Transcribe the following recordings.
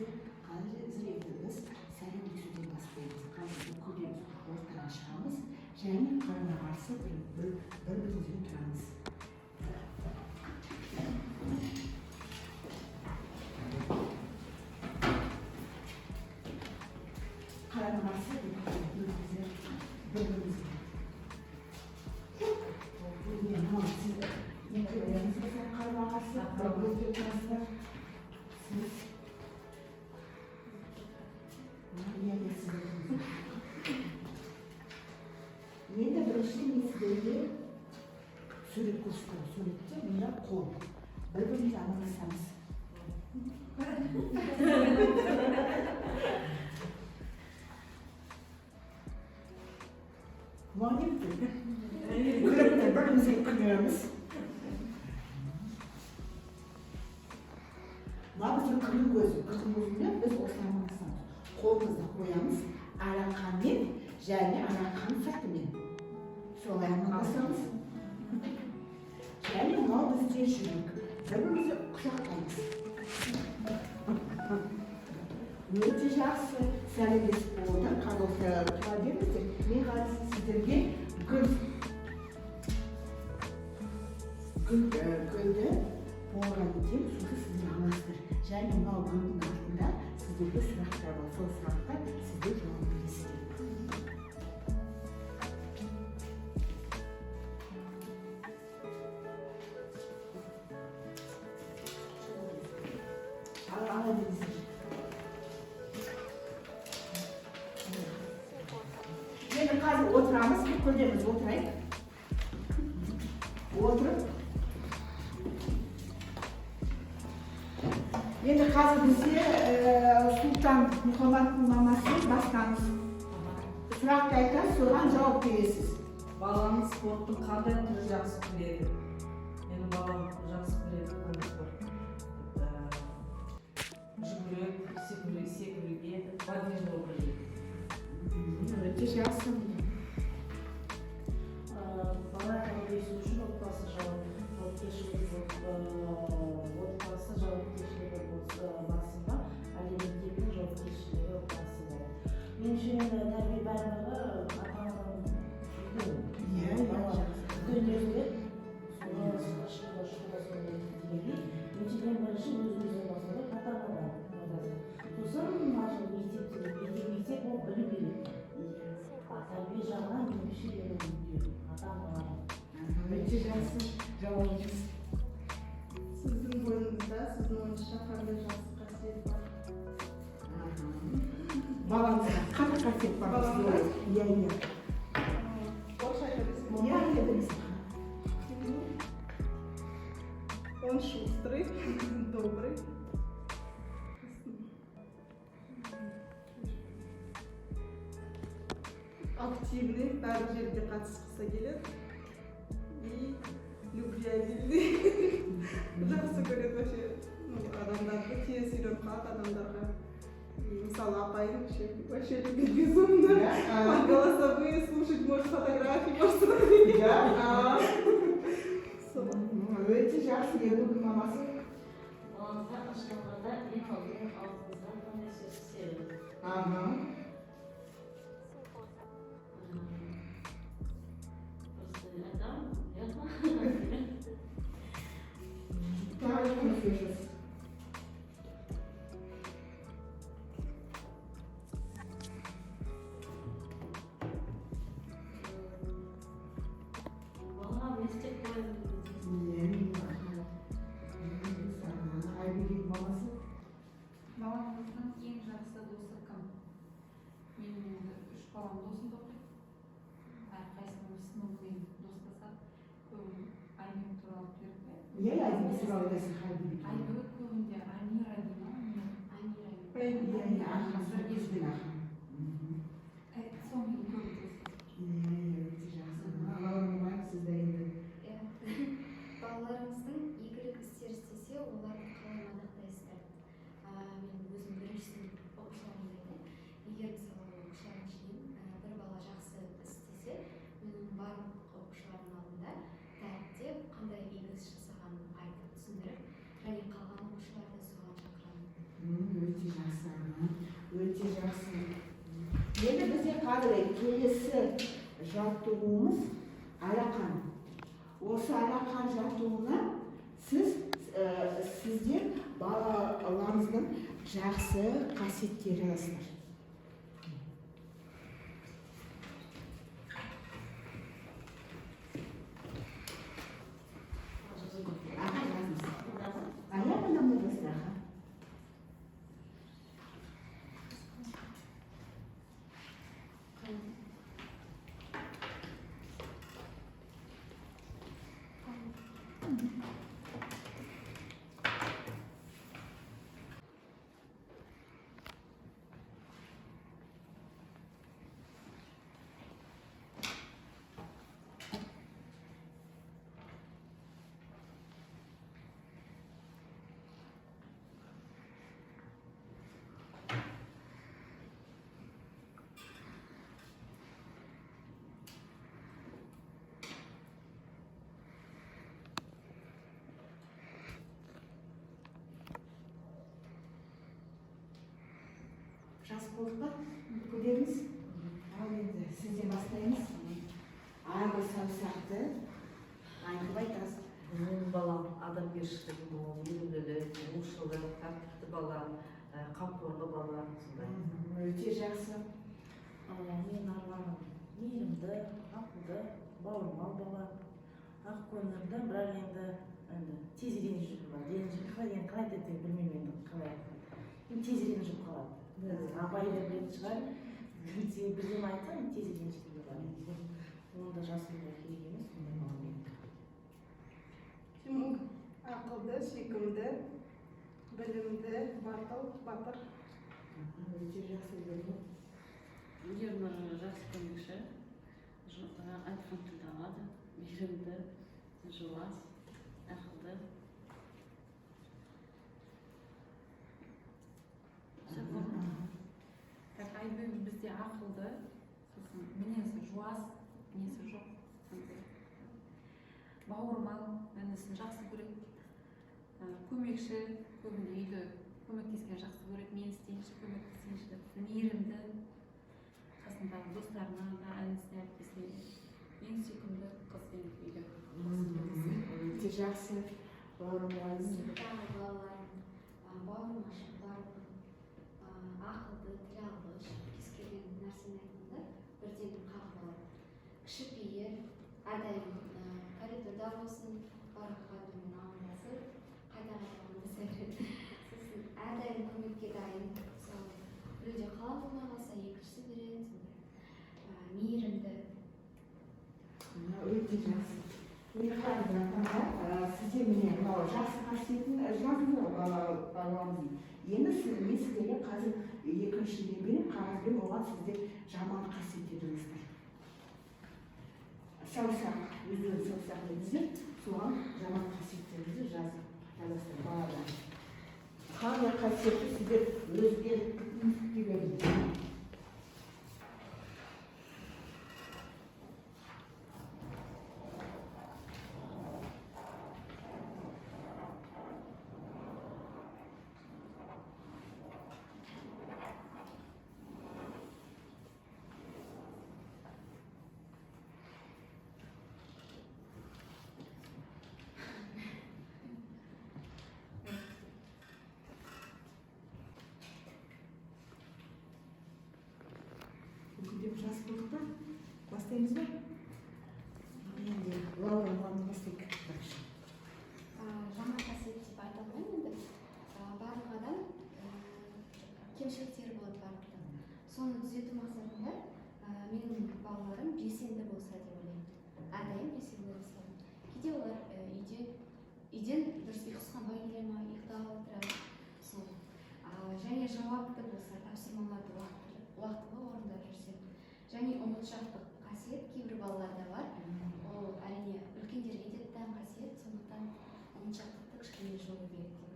Біздер қазір енді біз сәлемдесуден бастаймыз. Қазір бүкілден ортаға шығамыз және қарама қарсы бір бір бір бірімізбен тұрамыз. Қарама қарсы бір бірімізге бір бірімізге. Мынау сіз екеулеріңіз болса қарама қарсы бір бірімізге тұрасыздар. Сіз, иә, сіз отырыңыз. Енді біріншіден мен сіздерге сурет көрсетемін. Суретте мында қол. Бір бірімізге амандасамыз. Мынау не бітті? Күліп тұр, бір бірімізге күлеміз. Мына біздің күннің көзі. Күннің көзінде біз осылай амандасамыз. Қолымызды қоямыз алақанмен және алақанның сыртымен. Солай амандасамыз. Және мынау бізде жүрек. Бір бірімізді құшақтаймыз. Өте жақсы, сәлемдесіп болды. Қазір осылай тұра беріңіздер. Мен қазір сіздерге гүлді полға етемін, сосын сіздер аласыздар. Және мынау гүлдің артында сіздерге сұрақтар бар. Сол сұраққа сіздер жауап бересіздер. Ала беріңіздер. Енді қазір отырамыз, бүкілдеріміз отырайық. Отырып. Енді қазір бізде Сұлтан Мұхаммадтың мамасы бастаңыз. Сұрақты айтасыз, соған жауап бересіз. Балаңыз спорттың қандай түрі жақсы көреді? Менің балам жақсы көреді қандай спорт? Жүгіреді, секіруге, подвижный образ жизни. Өте жақсы. Бала тәрбиесі үшін отбасы жауапкершілігі болса басым ба, әлде мектептің жауапкершілігі басым ба? Меніңше, енді тәрбие барлығы ата анадан үлкен. Иә, иә, Бала жақсы. үлкен өзгереді, соны школа школа соны дегендей, меніңше, ең бірінші өз өзінен бастау керек, ата анадан пайдасы. Сосын мына мектепте, мектеп ол білім береді. А тәрбие жағынан, меніңше, енді үлкен ата аналар. Өте жақсы жауабыңыз. Сіздің бойыңызда, сіздің ойыңызша, қандай жақсы қасиет бар? Балаңызда қандай қасиет бар? Баламда? Иә. Орысша айта берсем Иә, білесің. Он шустрый, добрый. Активный, барлық жерге қатысқысы келеді. И любвеобильный. Жақсы көреді вообще, ну, адамдарды тез үйреніп қалады адамдарға. И, мысалы, апайым вообще любит безумно. Он голосовые слушать может, фотографии может смотреть. Сол. Өте жақсы. Ернұрдың мамасы. Балаңызға ашуланғанда ең алдымен аузыңызға қандай сөз түседі? Ага. Просто айтамын, ұят ма? Тағы қандай сөз айтасыз? Балаға не істеп қойдың? Иә. Айбибидің мамасы. Балаңыздың ең жақсы досы кім? Менің енді үш балам досымда оқиды. Әрқайсысының сыныбымен достасады. Көбін Айбек туралы берді. Иә, Айбиби туралы айтасың, Айбиби туралы. Айбек көбінде Амира дей ма? Амира. Иә, аха, сөзбен аха. Сонымен көбі достасады. Иә, өте жақсы. Лаура мұғалім, сіз де енді. Иә. Балаларыңыздың игілік істер істесе, оларды қалай мадақтайсыздар? Мен өзім бірінші сынып оқушыларымды айтайын. Егер, мысалы, оқушылардың ішінен бір бала жақсы іс істесе, мен оның барлық оқушылардың алдында дәріптеп, қандай игі іс жасағанын айтып түсіндіріп, және қалған оқушыларды соған шақырамын. Өте Жақсы, өте жақсы. Енді бізде қазір келесі жаттығуымыз алақан. Осы алақан жаттығуына сіздер балаларыңыздың жақсы қасиеттері жазасыздар. Аға, жазыңыз. Ая, мына жазасыздар, аға. Жазып болдық па? Көдеріңіз? Ал енді сізден бастаймыз. Әрбір саусақты айтып айтасыз. Менің балам адамгершілігі мол, мейірімділік, рушылық, тәртіпті бала, қамқорлы бала, сондай. Өте жақсы. Менің Арманым мейірімді, ақылды, бауырмал бала, ақ көңілді, бірақ енді тез ренжіп бар. Ренжіп қалай, енді қалай айтады деп білмеймін енді қалай айтады. Енді тез ренжіп қалады. Абай да білетін шығар. Бірдеме айтса, енді тез ренжитін бала. Оны да жасыруға керек емес, ондай бала менікі. Тимур ақылды, сүйкімді, білімді, батыл, батыр. Өте жақсы. Ернұр. Ернұр жақсы көмекші, айтқан тілді алады, мейірімді, жуас, ақылды. Все болды. Так, Айгүл бізде ақылды, сосын мінезі жуас, несі жоқ, сондай. Бауырмал, інісін жақсы көреді. Көмекші, көбіне үйде көмектескен жақсы көреді, мен істейінші, көмектесейінші деп. Мейірімді, қасындағы достарына да, інісіне, әпкесіне де. Ең сүйкімді қыз енді үйде. Өте жақсы. Бауырмал. Сыныптағы балаларым бауырмашыл, барлығы ақылды, тіл алғыш, кез келген нәрсені айтқанда бірден қағып алады. Кішіпейіл, әрдайым коридорда болсын, барлық адаммен амандасып, қайта қайта амандаса береді. Сосын әрдайым көмекке дайын. Мысалы, біреуде қалам болмай қалса, екіншісі береді, сондай. Мейірімді. Өте жақсы. Міне қараңыздар, сізде міне мынау жақсы қасиетін жаздыңыз балаларыңыздың. Енді мен сіздерге қазір екіншіден беремін қағазбен, оған сіздер жаман қасиеттер жазасыздар. Саусақ, өздерің саусақ дедіңіздер, соған жаман қасиеттеріңізді жазасыздар балалар. Қандай қасиетті сіздер өзгерткіңіз келеді? Деп жазып болдық па? Бастаймыз ба? Енді Лаура мұғалімнен бастайық бірінші. Жаман қасиет деп айта алмаймын енді. Барлық адам кемшіліктері болады барлықтан. Соны түзету мақсатында менің балаларым белсенді болса деп ойлаймын. Әрдайым белсенді болса. Кейде олар үйден дұрыс ұйқысы қанбай келе ма, ұйықтап отырады. Сол. Және жауапты болса, тапсырмаларды уақытылы орындап жүрсе. Және ұмытшақтық қасиет кейбір балаларда бар. Ол әрине үлкендерге де тән қасиет, сондықтан ұмытшақтықты кішкене жою керек деп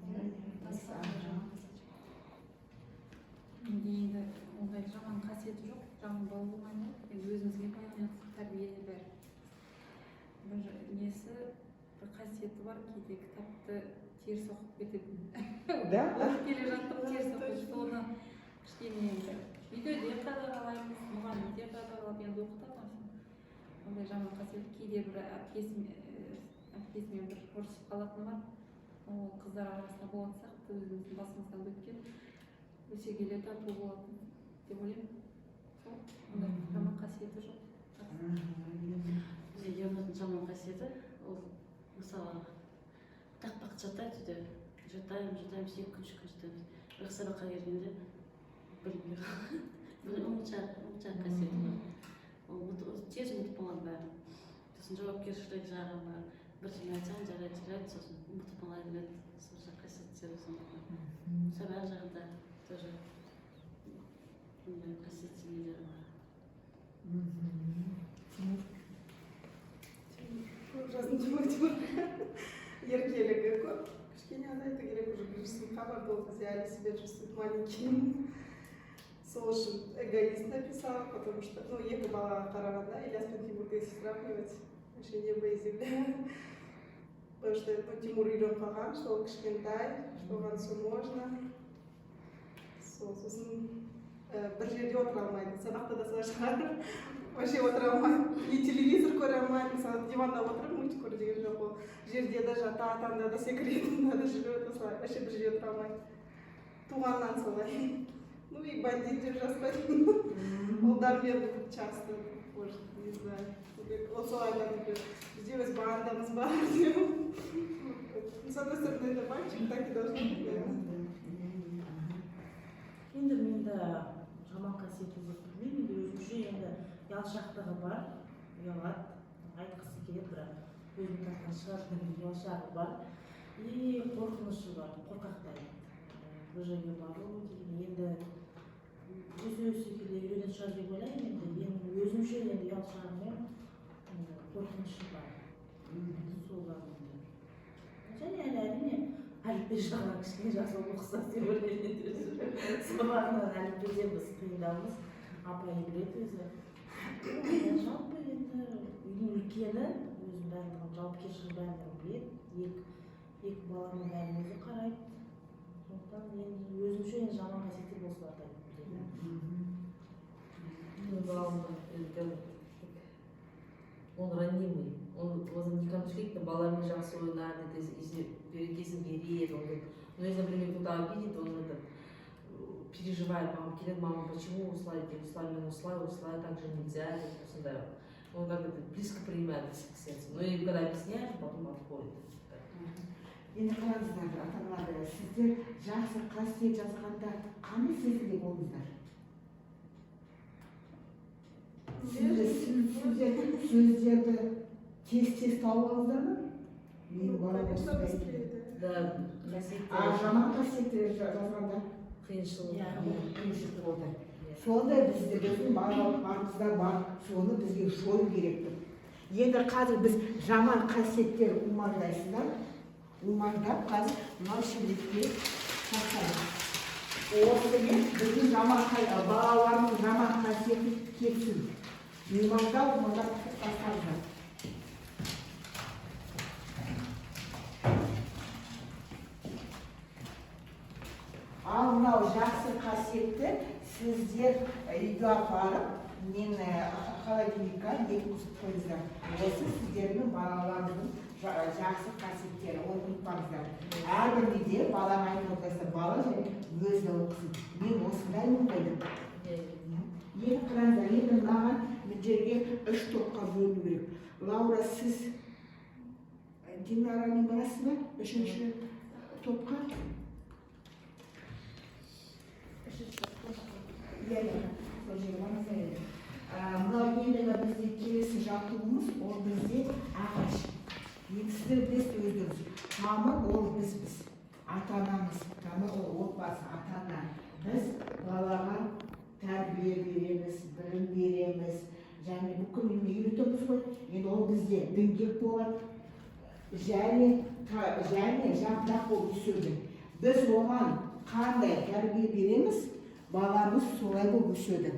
ойлаймын. Басқа жаман қасиет жоқ. Менде енді ондай жаман қасиеті жоқ, жаман бала болмаймын ғой. Енді өзімізге байланысты тәрбие бәрі. Бір несі, бір қасиеті бар, кейде кітапты Теріс оқып кететін. Да? Оқып келе жатып теріс оқиды. Соны кішкене енді үйде де қадағалаймыз, мұғалім де қадағалап енді оқытады ғой. Ондай жаман қасиет, кейде бір әпкесімен бір ұрысып қалатыны бар. Ол қыздар арасында болатын сияқты, өзіміздің басымыздан өткен. Өсе келе тату болатын деп ойлаймын. Сол, ондай жаман қасиеті жоқ. Бізде Ернұрдың жаман қасиеті ол, мысалы, тақпақ жатайды үйде, жатаймын, жатаймыз, 2 күн, 3 күн жатаймыз, бірақ сабаққа келгенде білмей қалады. Ұмытшақ қасиеті бар. Ол тез ұмытып қалады бәрін. Сосын жауапкершілік жағы бар, бірдеңе айтсаң, жарайды, жарайды, сосын ұмытып қала береді. Сол жақ қасиеттері сондай. Сабақ жағында тоже ондай қасиетті нелері бар. Тимур? Көп жаздым. Тимур, Тимур еркелігі көп, кішкене азайту керек, уже бірінші сыныпқа барды, ол кезде әлі себя чувствует маленьким. Сол үшін эгоист написала, потому что, ну, екі балаға қарағанда, Ильяс пен Тимурды если сравнивать, вообще небо и земля, потому что, ну, Тимур үйреніп қалған, что ол кішкентай, что оған все можно. Сол, сосын бір жерде отыра алмайды, сабақта да солай шығар, вообще отыра алмайды и телевизор көре алмайды. Мысалы, диванда отырып мультик көру деген жоқ, ол жерде де жатады, анда да секіреді, мында да жүреді, осылай вообще бір жерде отыра алмайды, туғаннан солай. Ну и бандит деп жазбаймын, ұлдармен часто, может, не знаю, ол солай айтады, например, бізде өз бандамыз бар деп. Ну, с одной стороны, это мальчик, так и должно быть, наверное. Енді менде жаман қасиеті деп білмеймін, енді өзімше енді ұялшақтығы бар, ұялады, айтқысы келеді, бірақ өзін тартқан шығар. Ұялшағы бар и қорқынышы бар, қорқақтайды бір жерге бару деген. Енді өсе өсе келе үйренетін шығар деп ойлаймын. Енді енді өзімше енді ұялшағымен, енді қорқынышы бар, сол бар енді. Және әлі, әрине, әліппе жағынан кішкене жақсы оқыса деп ойлаймын. Енді өзім сабағынан, әліппеден біз қиындамыз, апайы біледі өзі. Жалпы енді үйдің үлкені, өзінің барлығын, жауапкершілігін барлығын біледі, екі баланың бәрін өзі қарайды. Сондықтан енді өзімше енді жаман қасиеттер осыларды айтып білемін. Ну, главное, это он ранимый, он не конфликтный, баламен жақсы ойнайды, это если берекесін береді, он говорит, но если, например, кто-то обидит, он это переживает, мама келеді, мама, почему осылай екен, осылай мен осылай, осылай, так же нельзя, деп осындай. Он как это близко принимает к сердцу, но и когда объясняешь, потом отходит. Енді қараңыздар, ата аналар, сіздер жақсы қасиет жазғанда қандай сезімде болдыңыздар? Сіздер сөздерді тез тез тауып алдыңыздар ма? Менің Ну, балам конечно, осындай. быстрее, да. Да, А қасиеттер жаман қасиеттер жазғанда қиыншылық. Иә. қиыншылық болды. Сондай бізде, біздің балаларымызда бар, соны бізге жою керек. Енді қазір біз жаман қасиеттер умаңдайсыңдар, умаңдап, қазір мынау шелекке тастаймыз. Осымен біздің жаман балаларымыздың жаман қасиеті кетсін. Умаңдап, умаңдап тастаңыздар. Ал мынау жақсы қасиетті сіздер үйге апарып, нені, холодильникқа енгізіп қойыңыздар. Осы сіздердің балаларыңыздың жақсы қасиеттері, оны ұмытпаңыздар. Әрбір неде балаға айтып отырасыздар, бала және өзі де оқысын, мен осындаймын ғой деп. Енді қараңыздар, енді мынаған, мына жерге үш топқа бөліну керек. Лаура, сіз Динарамен барасыз ба үшінші топқа? Иә, сол жерге барыңыздар енді. Мынау ендігі бізде келесі жаттығуымыз, ол бізде ағаш. Енді сіздер білесіздер өздеріңіз, тамыр ол бізбіз, ата анамыз. Тамыр ол отбасы, ата ана. Біз балаға тәрбие береміз, білім береміз және бүкіл неме үйретеміз ғой. Енді ол бізде діңгек болады және жапырақ болып өседі. Біз оған қандай тәрбие береміз, баламыз солай болып өседі.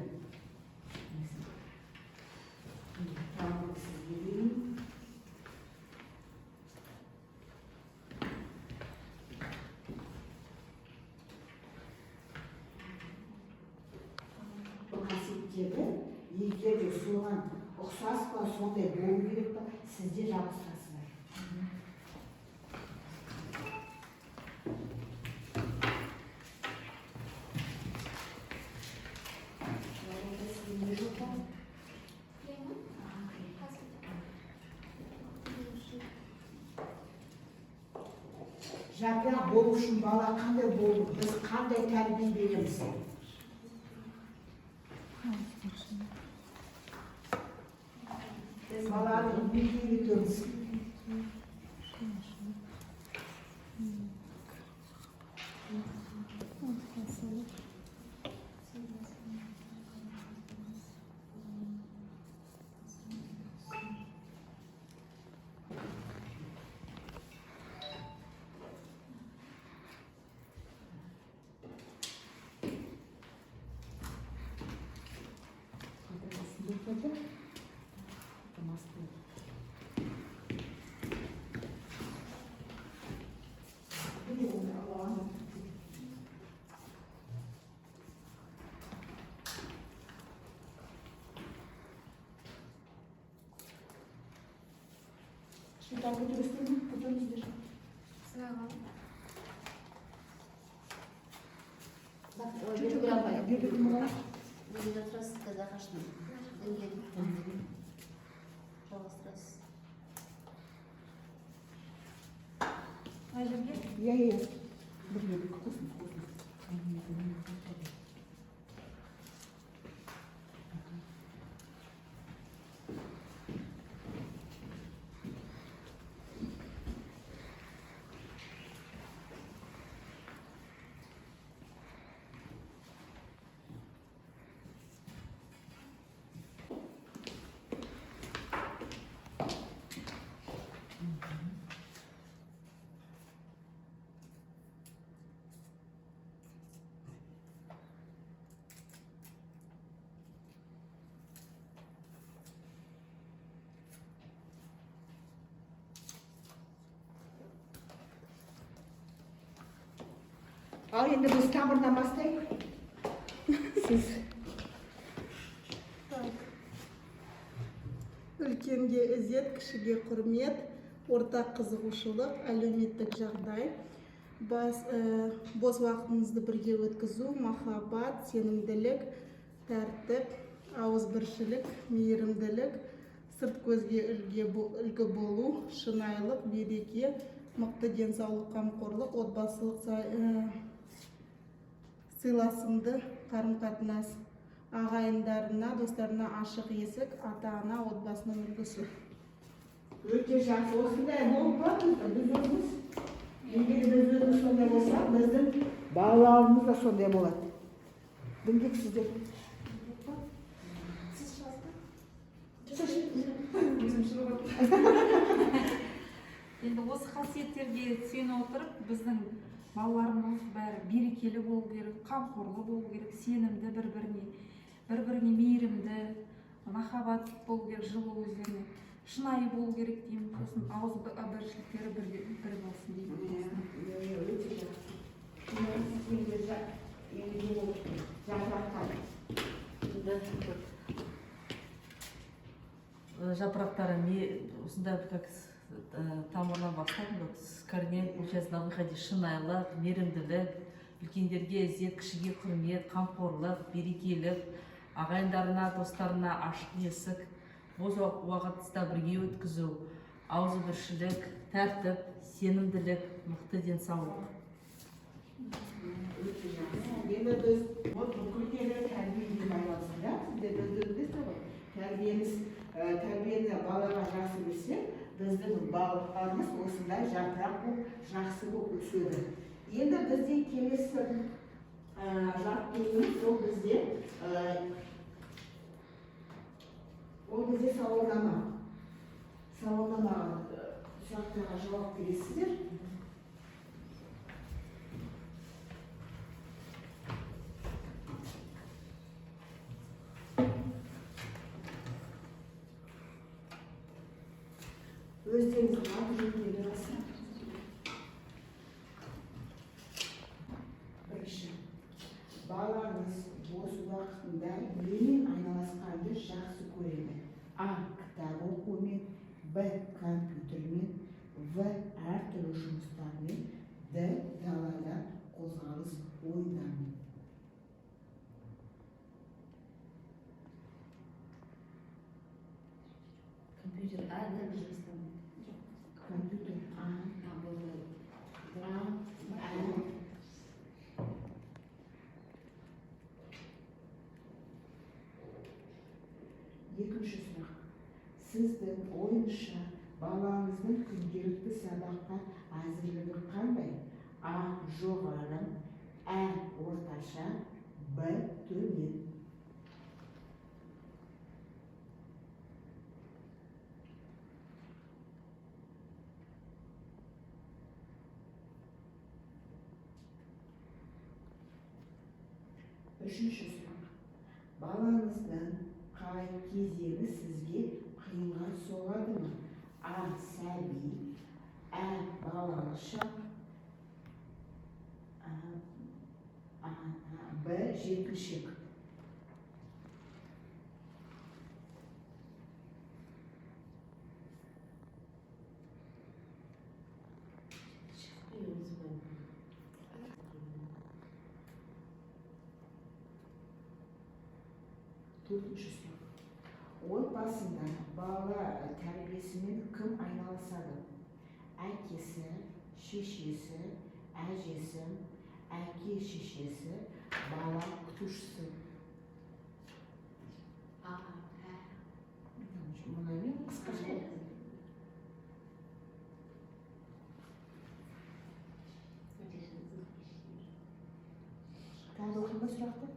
Тамыр сізге берейін. кетеді. Егер де соған ұқсас па, сондай болу керек па, сіздер жабыстырасыздар. Сізде жоқ па? Клей ма? Қазір. Жапырақ болу үшін бала қандай болу, біз қандай тәрбие береміз? Біз баланы неге үйретеміз? Міне, оны аламын. Кішкентай көтересіздер ме? Көтеріңіздер. Сыйлаған. Чуть-чуть Бибігүл апай. Өзіңіз отырасыз, қазір ағаштың діңгегін жалғастырасыз. Мына жерге. Иә. Бірге бір қосыңыз, қосыңыз. Ал енді біз тамырдан бастайық. Сіз. Так. Үлкенге ізет, кішіге құрмет, ортақ қызығушылық, әлеуметтік жағдай, бос уақытыңызды бірге өткізу, махаббат, сенімділік, тәртіп, ауызбіршілік, мейірімділік, сырт көзге үлгі болу, шынайылық, береке, мықты денсаулық, қамқорлық, отбасылық сыйласымды қарым-қатынас, ағайындарына, достарына ашық есік, ата-ана, отбасының үлгісі. Өте жақсы. Осындай болып па біз өзіміз? Егер біз өзіміз сондай болсақ, біздің балаларымыз да сондай болады. Діңгек, сіздер. Сіз шығасыз ба? Өзім шығып. Енді осы қасиеттерге сене отырып, біздің балаларымыз бәрі берекелі болу керек, қамқорлы болу керек, сенімді бір-біріне, бір-біріне мейірімді, махаббат болу керек, жылы өздеріне, шынайы болу керек деймін. Сосын ауыз біршіліктері бір болсын деймін. Иә, өте жақсы. Енді енді жапырақтар. Да. Жапырақтары не осындай, как тамырынан бастап, вот с корней, получается, на выходе шынайылық, мейірімділік, үлкендерге ізет, кішіге құрмет, қамқорлық, берекелік, ағайындарына, достарына ашық есік, бос уақытты бірге өткізу, ауызбіршілік, тәртіп, сенімділік, мықты денсаулық. Өте жақсы. Енді біз вот бүкіл тәрбиеге байланысты, да? Сіздер өздеріңіз білесіздер ғой. Тәрбиеміз, тәрбиені балаға жақсы берсе, біздің балаларымыз осындай жапырақ болып, жақсы болып өседі. Енді бізде келесі жаттығуымыз ол бізде сауалнама. Сауалнамаға сұрақтарға жауап бересіздер. Өздеріңіздің аты жөндеріне жазса. Бірінші, балаңыз бос уақытында немен айналысады? В. Әртүрлі жұмыстармен. Д. Далада қозғалыс ойындармен. Компьютер. А, да, жұмыстан. Компьютер. А. А, болды. А. Ә. Екінші сұрақ. Сіздің ойыңызша, балаңыздың күнделікті сабаққа әзірлігі қандай? А. Жоғары. Ә. Орташа. Б. Төмен. Үшінші сұрақ. Балаңыздың қай кезеңі сізге қиынға соғады ма? А. Сәби. Ә. Балалық шақ. А, А, А, Б. Жеткіншек. Я не знаю. Төртінші сұрақ. Отбасында бала тәрбиесімен кім айналысады? Әкесі, шешесі, әжесі, әке шешесі, бала күтушісі. А, ә. Мына не қысқаша. Тағы да оқиын ба сұрақты?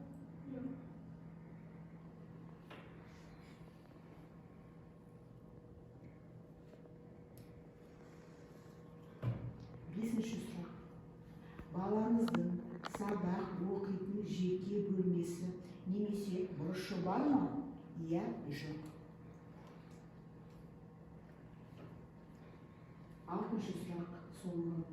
Бесінші сұрақ. Балаңыздың сабақ оқитын жеке бөлмесі немесе бұрышы бар ма? Иә, жоқ. Алтыншы сұрақ, соңғы.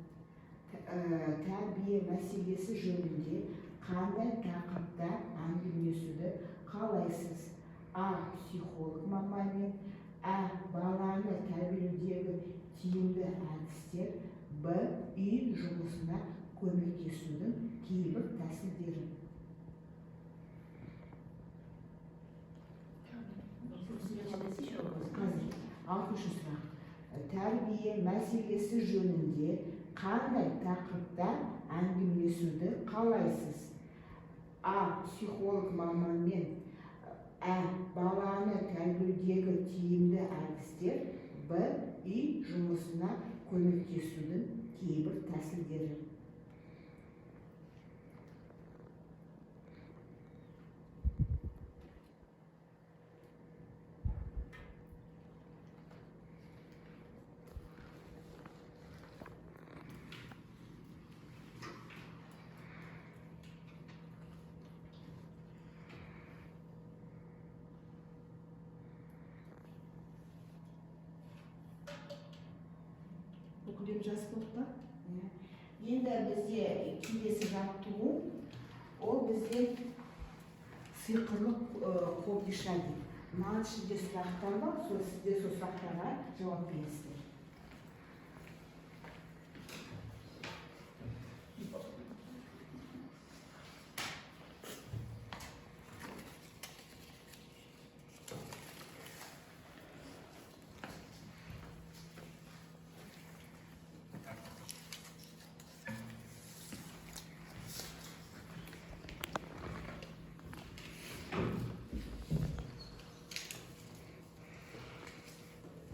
Тәрбие мәселесі жөнінде қандай тақырыпта әңгімелесуді қалайсыз? А. Психолог маманмен. Ә. Баланы тәрбиелеудегі тиімді әдістер. Б. Үй жұмысына көмектесудің кейбір тәсілдері. Еще вопрос. Қазір. Алтыншы сұрақ. Тәрбие мәселесі жөнінде қандай тақырыпта әңгімелесуді қалайсыз? А. Психолог маманмен. Ә. Баланы тәрбиелеудегі тиімді әдістер. Б. Үй жұмысына көмектесудің кейбір тәсілдері. Бүкілдерін жазып болдық па? Иә. Енді бізде келесі жаттығу, ол бізде сиқырлы қобдиша дейді. Мынаның ішінде сұрақтар бар, сол сіздер сол сұрақтарға жауап бересіздер.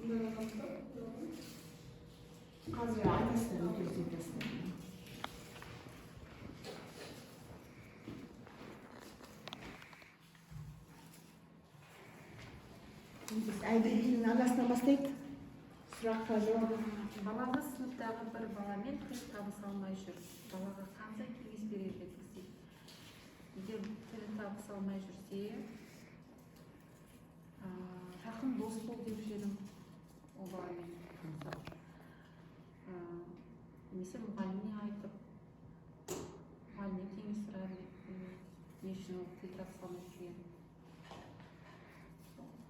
Мында жазамыз ба? Қазір айтасыздар, өздеріңіз айтасыздар. Біз Айбергеннің анасынан бастайық. Сұраққа жауап. Балаңыз сыныптағы бір баламен тіл табыса алмай жүр. Балаға қандай кеңес берер едіңіз дейді. Егер тіл табыса алмай жүрсе, жақын дос бол деуші едім ол баламен, мысалы. Немесе мұғаліміне айтып, мұғалімнен кеңес сұрар едім, не үшін ол тіл табыса алмай жүргенін.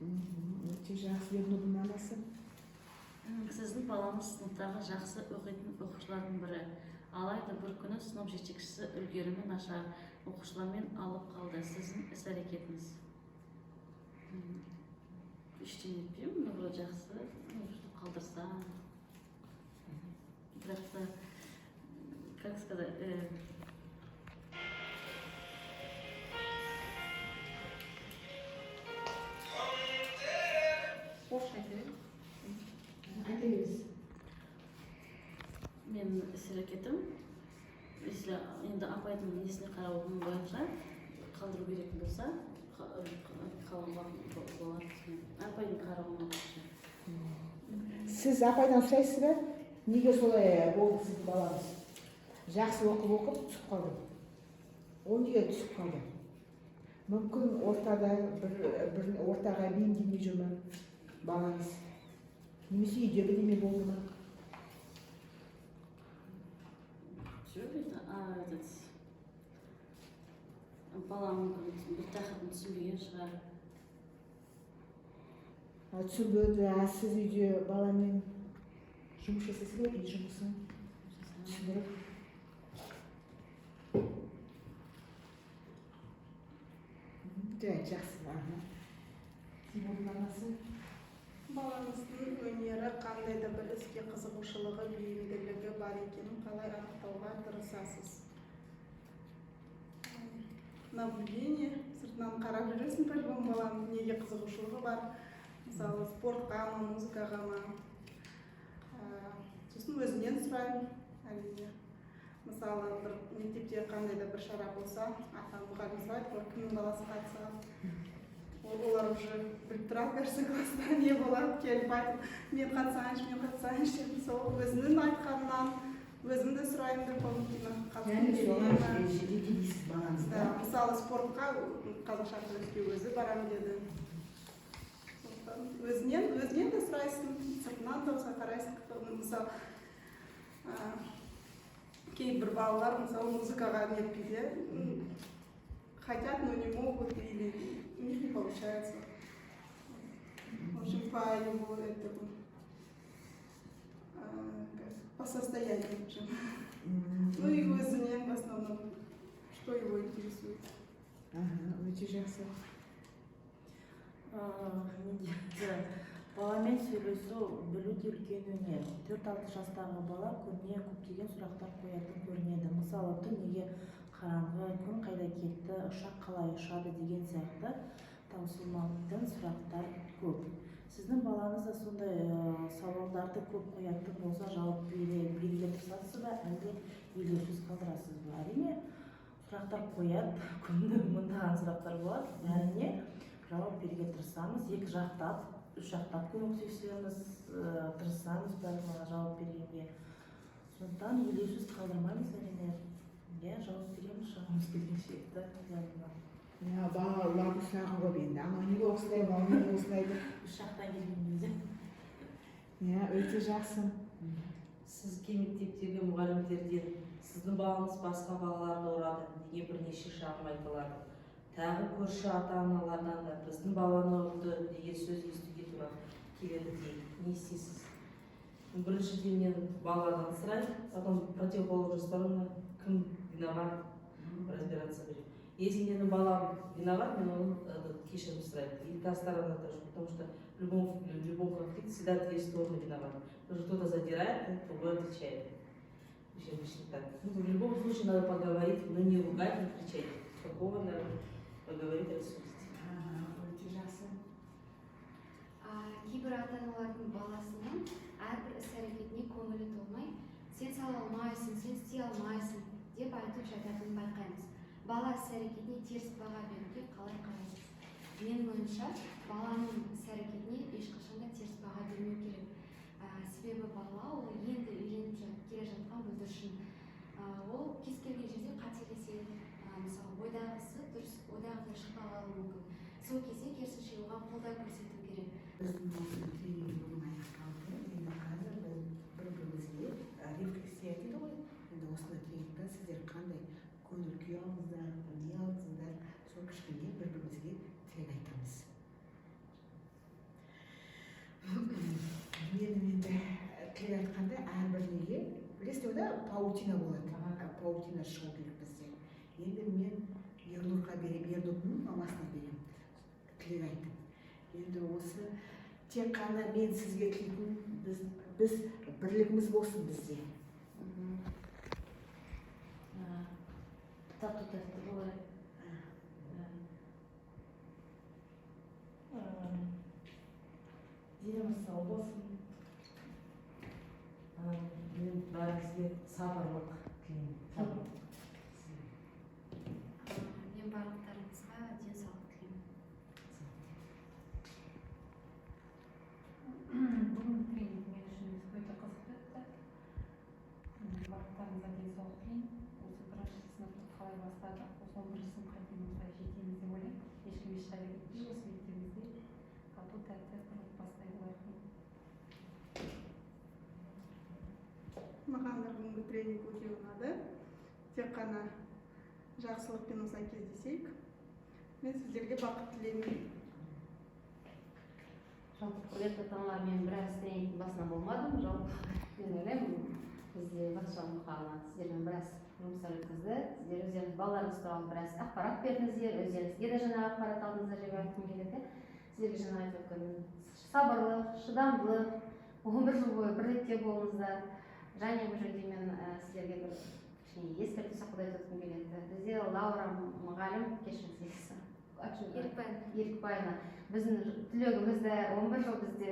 Өте жақсы. Бернұрдың анасы. Сіздің балаңыз сыныптағы жақсы оқитын оқушылардың бірі. Алайда бір күні сынып жетекшісі үлгерімі нашар оқушылармен алып қалды. Сіздің іс әрекетіңіз? Ештеңе етпеймін, ну, вроде жақсы, ну, что қалдырса. Бірақ та, как сказать, Орысша айта бер. Айта беріңіз. Менің іс әрекетім, если енді апайдың несіне қарауым бойынша қалдыру керек болса, қалуға болады. Апайдың қарауына бойынша. Сіз апайдан сұрайсыз ба, неге солай болды? Сіздің балаңыз жақсы оқып, оқып түсіп қалды. Ол неге түсіп қалды? Мүмкін, ортада бір ортаға бейімделмей жүр ме балаңыз немесе үйде бірдеме болды ма? Жоқ, это, этот балам мүмкін бір тақырыбын түсінбеген шығар. А, түсінбеді. А сіз үйде баламен жұмыс жасайсыз ба, үй жұмысын түсіндіріп? Жарайды, жақсы. Аха, Тимурдың анасы. Балаңыздың өнері, қандай да бір іске қызығушылығы, бейімділігі бар екенін қалай анықтауға тырысасыз? Наблюдение, сыртынан қарап жүресің по-любому, баланың неге қызығушылығы бар, мысалы, спортқа ма, музыкаға ма. Сосын өзінен сұраймын, әрине. Мысалы, бір мектепте қандай да бір шара болса, ата мұғалім сұрайды ғой, кімнің баласы қатысады. Олар уже біліп тұрады, кажется, класста не болады, келіп айтып, мен қатысайыншы, мен қатысайыншы деп. Сол өзінің айтқанынан, өзім де сұраймын дополнительно, қатысқым Яғни келе соған ме? жетелейсіз балаңызды. Да, мысалы, спортқа, қазақша күреске өзі барамын деді. Сондықтан өзінен де сұрайсың, сыртынан да болса қарайсың. Мысалы, кейбір балалар, мысалы, музыкаға нетпейді, иә. Хотят, но не могут, или у них не получается. В общем, по его этому, как, по состоянию, в общем. Ну и өзінен в основном, что его интересует. Аха, өте жақсы. Менде баламен сөйлесу білу де үлкен өнер. 4-6 жастағы бала көбіне көптеген сұрақтар қоятын көрінеді. Мысалы, түн неге қараңғы, күн қайда кетті, ұшақ қалай ұшады деген сияқты таусылмайтын сұрақтар көп. Сіздің балаңыз да сондай сауалдарды көп қоятын болса, жауап беруге тырысасыз ба, әлде елеусіз қалдырасыз ба? Әрине, сұрақтар қояды, күнде мыңдаған сұрақтар болады. Бәріне жауап беруге тырысамыз, екі жақтап, үш жақтап көмектесеміз, тырысамыз барлығына жауап бергенге. Сондықтан елеусіз қалдырмаймыз, әрине, иә, жауап береміз шамамыз келгенше барлығына. Иә, балалардың сұрағы көп енді, анау неге осылай, мынау неге осылай деп. Үш жақтан келген кезде. Иә, өте жақсы. Сізге мектептегі мұғалімдерден сіздің балаңыз басқа балаларды ұрады деген бірнеше шағым айтылады. Тағы көрші ата аналардан да біздің баланы ұрды деген сөз естуге тура келеді дейік. Не істейсіз? Біріншіден, мен баладан сұраймын, потом противоположную сторону, кім виноват, разбираться будем. Если менің балам виноват, мен оның кешірім сұраймын. И та сторона тоже, потому что в любом конфликте всегда две стороны виноваты. Потому что кто-то задирает, другой отвечает. Вообще обычно так. Ну, в любом случае надо поговорить, но не ругать, не кричать. Спокойно надо поговорить, рассудить. Аха, өте жақсы. Кейбір ата аналардың баласының әрбір іс әрекетіне көңілі толмай, сен сала алмайсың, сен істей алмайсың деп айтып жататынын байқаймыз. Бала іс әрекетіне теріс баға беруге қалай қарайсыз? Менің ойымша, баланың іс әрекетіне ешқашан да теріс баға бермеу керек. Себебі бала ол енді үйреніп келе жатқан бүлдіршін. Ол кез келген жерде қателеседі. Мысалы, ойдағысы дұрыс, ойдағыдай шықпай қалуы мүмкін. Сол кезде керісінше оған қолдау көрсету керек. Біздің осы тренинг бүгін аяқталды. Енді қазір біз бір бірімізге рефлексия дейді ғой, енді осындай тренингтен сіздер қандай көңіл күй алдыңыздар, не алдыңыздар, сол кішкене бір бірімізге тілек айтамыз. Менің енді Білесіздер да, паутина болады. Ага. Паутина шығу керек бізде. Енді мен Ернұрға беремін, Ернұрдың мамасына беремін, тілек айттым. Енді осы тек қана мен сізге тілейтін, біз бірлігіміз болсын бізде. Тату тәтті болайық. Деніміз сау болсын. Мен бәріңізге сабырлық тілеймін, сабырлық. Мен барлықтарыңызға денсаулық тілеймін. Бүгінгі тренинг мен үшін өте қызықты өтті. Барлықтарыңызға денсаулық тілеймін. Осы бірінші сыныпты қалай бастадық, осы 11-сыныпқа дейін осылай жетеміз деп ойлаймын. Ешкім ешқайда кетпей, осы мектебімізде тату тәтті бір отбасыдай болайық деймін. Маған да бүгінгі тренинг өте ұнады. Тек қана жақсылықпен осылай кездесейік. Мен сіздерге бақыт тілеймін. Жалпы, құрметті ата аналар, мен біраз тренингтің басынан болмадым. Жалпы, мен ойлаймын, бізде Бақытжан Мұқанова сіздермен біраз жұмыстар өткізді. Сіздер өздеріңіз балаларыңыз туралы біраз ақпарат бердіңіздер, өздеріңізге де жаңа ақпарат алдыңыздар деп айтқым келеді. Сіздерге жаңа айтып өткен сабырлық, шыдамдылық, 11 жыл бойы бір ретте болыңыздар. Және бұл жерде мен сіздерге бір кішкене ескерту сияқты да айтып өткім келеді. Бізде Лаура мұғалім, кешіріңіз, Ерікбаева. Ерікбаева біздің түлегіміз де 11 жыл бізде.